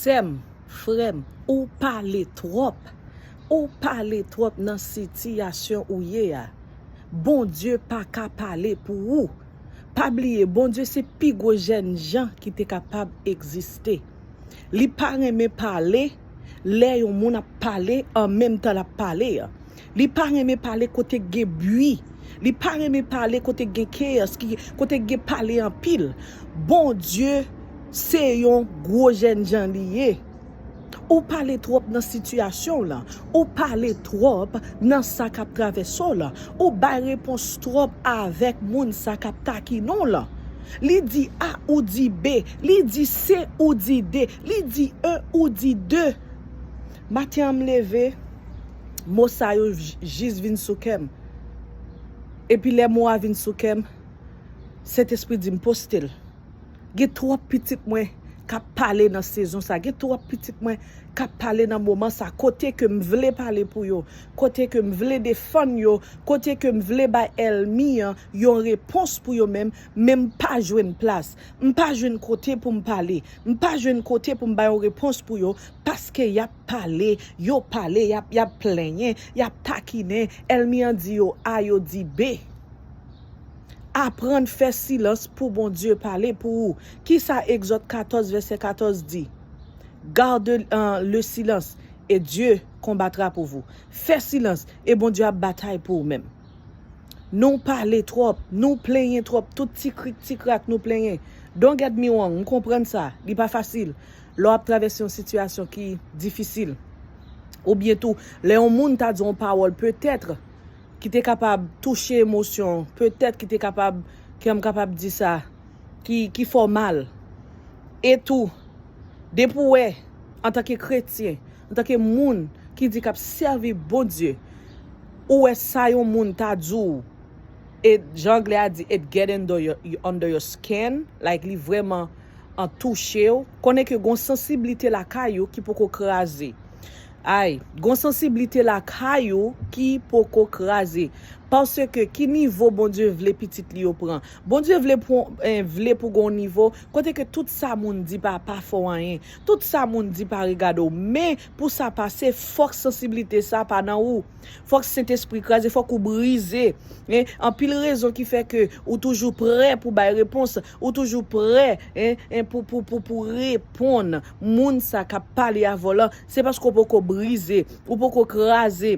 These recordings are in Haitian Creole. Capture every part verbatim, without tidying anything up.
Sè m, frè m, ou pale twòp. Ou pale twòp nan sitiyasyon ou ye a. Bondye pa ka pale pou ou. Pa bliye, Bondye se pi gwo jènjan ki te kapab egziste. Li pa renmen pale lè yon moun ap pale an menm tan l ap pale a. Li pa renmen pale kote gen bwi. Li pa renmen pale kote gen chaos, ki, kote gen pale anpil. Bondye se yon gwo jènjan li ye. Ou pale twòp nan sitiyasyon w lan. Ou pale twòp nan sa k ap travèse w lan. Ou bay repons twòp avèk moun sa k ap takinen w lan. Li di A, ou di B. Li di C, ou di D. Li di un, ou di deux. Maten an m leve, mo sa yo j- jis vin sou kè m. Epi lè mo a vin sou kè m, Sentespri di m poste l. Gen twòp pitit mwen k ap pale nan sezon sa. Gen twòp pitit mwen k ap pale nan moman sa. Kote ke m vle pale pou yo, kote ke m vle defann yo, kote ke m vle bay ènmi an yon repons pou yo menm, men m pa jwenn plas. M pa jwenn kote pou m pale. M pa jwenn kote pou m bay yon repons pou yo, paske y ap pale, yo pale, y ap, y ap plenyen, y ap takinen. Ènmi an di yo A, yo di B. Aprann fè silans pou Bondye pale pou ou. Kisa Egzòd katòz vèsè katòz di? Garde, euh, le silence et Dieu combattra pour vous. Fè silans e Bondye ap batay pou ou menm. Nou pale twòp, nou plenyen twòp, tout ti krik ti krak nou plenyen. Don't get me wrong, m konprann sa, li pa fasil. Lè w ap travèse yon sitiyasyon ki difisil, oubyen tou, lè yon moun ta di yon pawòl petèt ki te kapab touche emosyon, petèt ki te kapab, kè m kapab di sa, ki, ki fè w mal. E tou, depi w wè, antanke kretyen, antanke moun ki di k ap sèvi Bondye, ou wè sa yon moun ta di w, e jan anglè a di, it get under your, under your skin, like, li vrèman an touche w, konnen ke gon sansiblite lakay ou ki poko kraze. Ay, gon sansiblite lakay ou ki poko kraze. Paske ki nivo Bondye vle pitit li yo pran? Bondye vle pou, eh, vle pou gon nivo kote ke tout sa moun di pa, pa fè w anyen. Tout sa moun di pa regade w. Men pou sa pase, fòk sansiblite sa pa nan ou. Fòk Sentespri kraze, fòk ou brize. Hein? Anpil rezon ki fè ke ou toujou prè pou bay repons, ou toujou prè, hein, hein, pou, pou, pou, pou reponn moun sa k ap pale avè w lan, se paske w poko brize, ou poko kraze.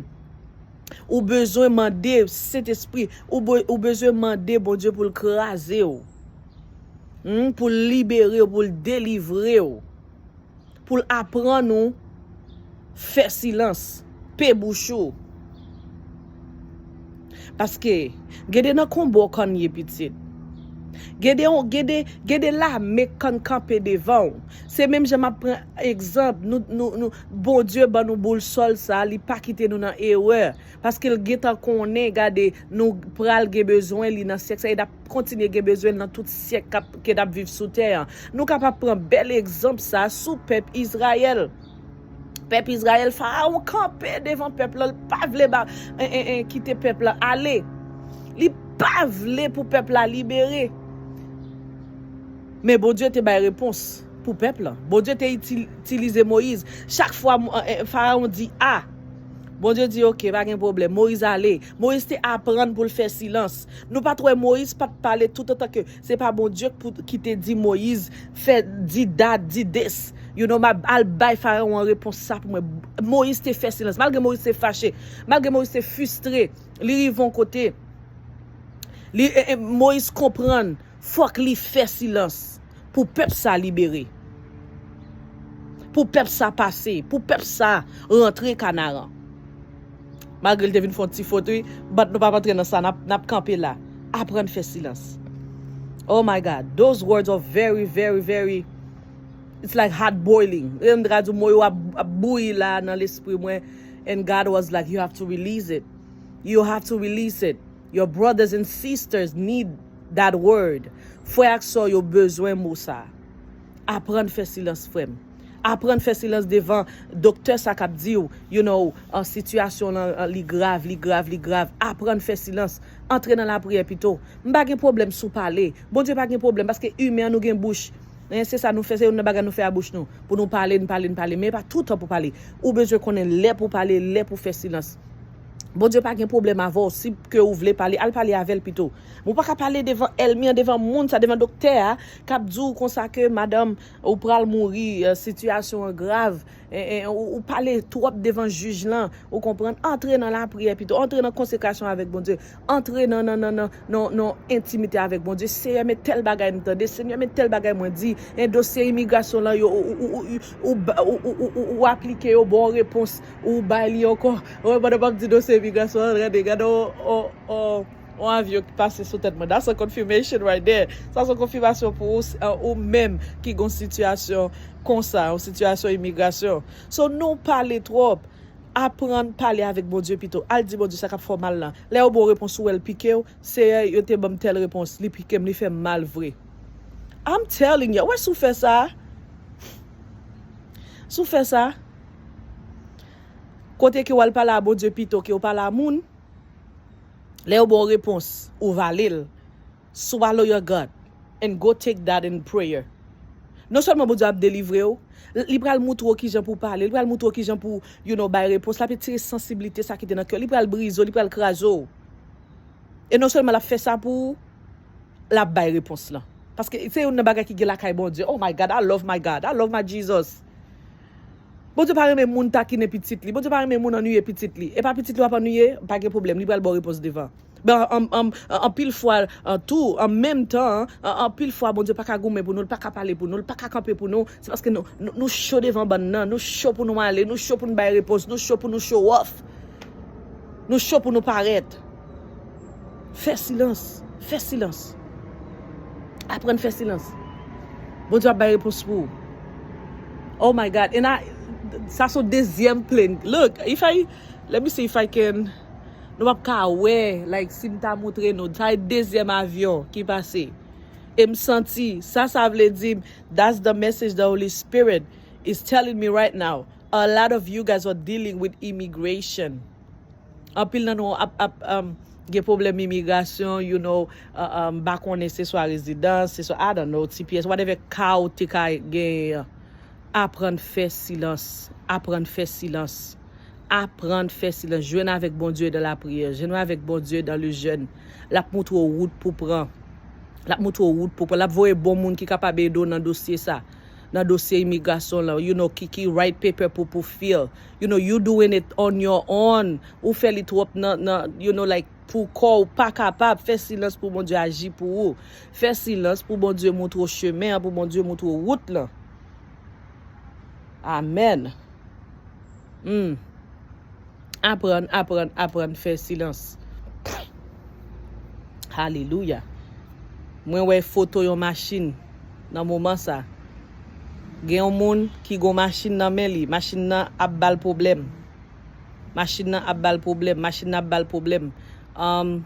Ou bezwen mande Sentespri, ou be-, ou bezwen mande Bondye pou l kraze w. Hmm, pou l libere w, pou l delivre w. Pou l aprann ou fè silans, pe bouch ou. Paske, gade nan konba w konn ye pitit. Gade, gade, gade lame k konn kanpe devan w. Se menm jan m ap pran egzanp, nou, nou, nou, Bondye ban nou boulsòl sa, li pa kite nou nan erè. Paske l gentan konnen, gade, nou pral gen bezwen li nan syèk sa, e n ap kontinye gen bezwen l nan tout syèk k ap, ke n ap viv sou tè an. Nou kapab pran bèl egzanp sa sou pèp Izrayèl. Pèp Izrayèl, Farawon kanpe devan pèp lan, li pa vle ba, en, en, en, kite pèp lan ale. Li pa vle pou pèp la libere. Men Bondye te bay repons pou pèp lan. Bondye te itil-, itilize Moyiz. Chak fwa, eh, eh, Farawon di A, Bondye di, "Ok, pa gen pwoblèm." Moyiz ale. Moyiz te aprann pou l fè silans. Nou pa t wè Moyiz pa t pale toutotan ke se pa Bondye k pou, ki te di Moyiz fè di dat, di des. You know, m ap al bay Farawon an repons sa pou mwen. Moyiz te fè silans. Malgre Moyiz te fache, malgre Moyiz te fristre, li rive yon kote. Li, eh, eh, Moyiz konprann. Fòk li fè silans pou pèp sa libere. Pou pèp sa pase, pou pèp sa rantre Kanaran. Malgre l te vin fè yon ti fot, wi, but nou p ap antre nan sa, n ap, n ap kanpe la. Aprann fè silans. Oh my God, those words are very, very, very, it's like hot boiling. Lè m ta di w mo yo ap, ap bouyi la nan lespri mwen, and God was like, "You have to release it. You have to release it." Your brothers and sisters need that word. Frè ak sè w yo bezwen mo sa. Aprann fè silans, frè m. Aprann fè silans devan doktè sa k ap di w, you know, an sitiyasyon lan, an, li grav, li grav, li grav. Aprann fè silans. Antre nan lapriyè pito. M pa gen pwoblèm si w pale. Bondye pa gen pwoblèm paske imen an nou gen bouch. Men se sa nou fè, se youn nan bagay nou fè a bouch nou. Pou nou pale, n pale, n pale. Men e pa toutan pou pale. Ou bezwen konnen lè pou pale, lè pou fè silans. Bondye pa gen pwoblèm avè w. Si ke ou vle pale, al pale avè l pito. Men ou pa ka pale devan ènmi an, devan moun sa, devan doktè a, k ap di w konsa ke madanm, ou pral mouri, eh, sitiyasyon an grav. Eh, eh, ou, ou pale twòp devan jij lan, ou konprann? Antre nan lapriyè pito, antre nan konsekrasyon avèk Bondye, antre nan, nan, nan, nan, nan, nan entimite avèk Bondye. Seyè, men tèl bagay m tande, Seyè, men tèl bagay mwen di, en dosye imigrasyon lan, yo, ou, ou, ou, ou, ou, ou, ou, ou, ou aplike yo, ba w repons, ou bay li ankò. Ou wè, pandan m ap di dosye imigrasyon an, gade, gade, o, o, o, yon avyon ki pase sou tèt mwen. That's a confirmation right there. Sa se yon konfimasyon pou ou, s-, uh, ou menm ki gon sitiyasyon konsa, yon sitiyasyon imigrasyon. So, nou pale twòp. Aprann pale avèk Bondye pito. Al di Bondye sa k ap fè w mal lan. Lè yo ba w repons, ou wè l pike w, Seyè, yo te ban m tèl repons, li pike m, li fè m mal vre. I'm telling you, wè si w fè sa, si w fè sa, kote ke w al pale a Bondye pito ke w pale a moun, lè yo ba w repons, ou vale l. Swallow your gut and go take that in prayer. Non sèlman Bondye ap delivre w, li pral moutre w kijan pou w pale, li pral moutre w kijan pou, you know, bay repons. L ap etire sansiblite sa ki te nan kè w. Li pral brize w, li pral kraze w. E non sèlman l ap fè sa pou ou, l ap bay repons lan. Paske se youn nan bagay ki gen lakay Bondye. Oh my God, I love my God, I love my Jesus. Bondye pa renmen moun takinen pitit li. Bondye pa renmen moun annuiye pitit li. E pa pitit li w ap annuiye, pa gen pwoblèm. Li pral ba w repons devan. Ben, an, an, an, anpil fwa, an, tou, an menm tan, an, anpil fwa, Bondye pa ka goumen pou nou, li pa ka pale pou nou, li pa ka kanpe pou nou. Se paske nou, nou, nou cho devan bann nan, nou cho pou nou ale, nou cho pou nou bay repons, nou cho pou nou show off. Nou cho pou nou parèt. Fè silans. Fè silans. Aprann fè silans. Bondye ap bay repons pou ou. Oh my God. And I, sa se yon dezyèm plane. Look, if I, let me see if I can, nou p ap ka wè, like, si m ta montre nou. Sa e dezyèm avyon ki pase. E m santi, sa, sa vle di, that's the message the Holy Spirit is telling me right now. A lot of you guys are dealing with immigration. Anpil nan nou ap, ap, um, gen pwoblèm imigrasyon, you know, uh, um, pa konnen se swa rezidans, se swa, I don't know, T P S, whatever ka w te ka genyen an. Aprann fè silans. Aprann fè silans. Aprann fè silans. Jwenn avèk Bondye dans la prière. Jwenn avèk Bondye dans le jeûne. L ap moutre w wout pou pran. L ap moutre w wout pou pran. L ap voye bon moun ki kapab ede w nan dosye sa. Nan dosye imigrasyon lan. You know, ki, ki right paper pou, pou fill. You know, you doing it on your own. Ou fè li twòp nan, nan, you know, like, pou kò w pa kapab. Fè silans pou Bondye aji pou ou. Fè silans pou Bondye moutre w chemen an, pou Bondye moutre w wout lan. Amèn. Hmm. Aprann, aprann, aprann fè silans. Alelouya. Mwen wè foto yon machin nan moman sa. Gen yon moun ki gon machin nan men li. Machin nan ap ba l pwoblèm. Machin nan ap ba l pwoblèm. Machin nan ap ba l pwoblèm. Um,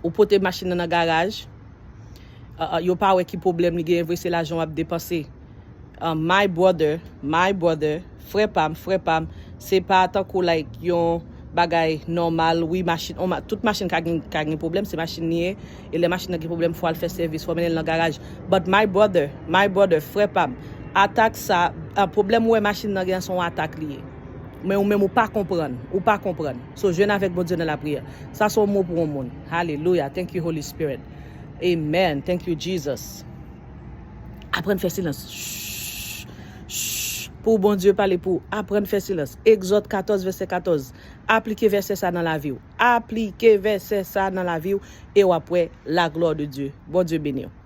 ou pote machin nan nan garaj. Uh, uh, yo pa wè ki pwoblèm li genyen vre, se lajan w ap depanse. Uh, my brother, my brother, frè pa m, frè pa m, se pa tankou, like, yon bagay nòmal. Wi, machin, on ma-, tout machin ka gen, ka gen pwoblèm, se machin li ye. E lè machin nan gen pwoblèm, fò al fè sèvis, fò mennen l nan garaj. But my brother, my brother, frè pa m, atak sa, uh, pwoblèm ou wè machin nan gen an, se yon atak li ye. Men ou menm ou pa konprann, ou pa konprann. So, jwenn avèk Bondye nan lapriyè. Sa se yon mo pou yon moun. Hallelujah. Thank you, Holy Spirit. Amen. Thank you, Jesus. Aprann fè silans. Shh. Shh. Pou Bondye pale pou ou, aprann fè silans. Egzòd katòz, vèsè katòz. Aplike vèsè sa nan lavi w. Aplike vèsè sa nan lavi w e w ap wè la gloire de Dieu. Bondye beni w.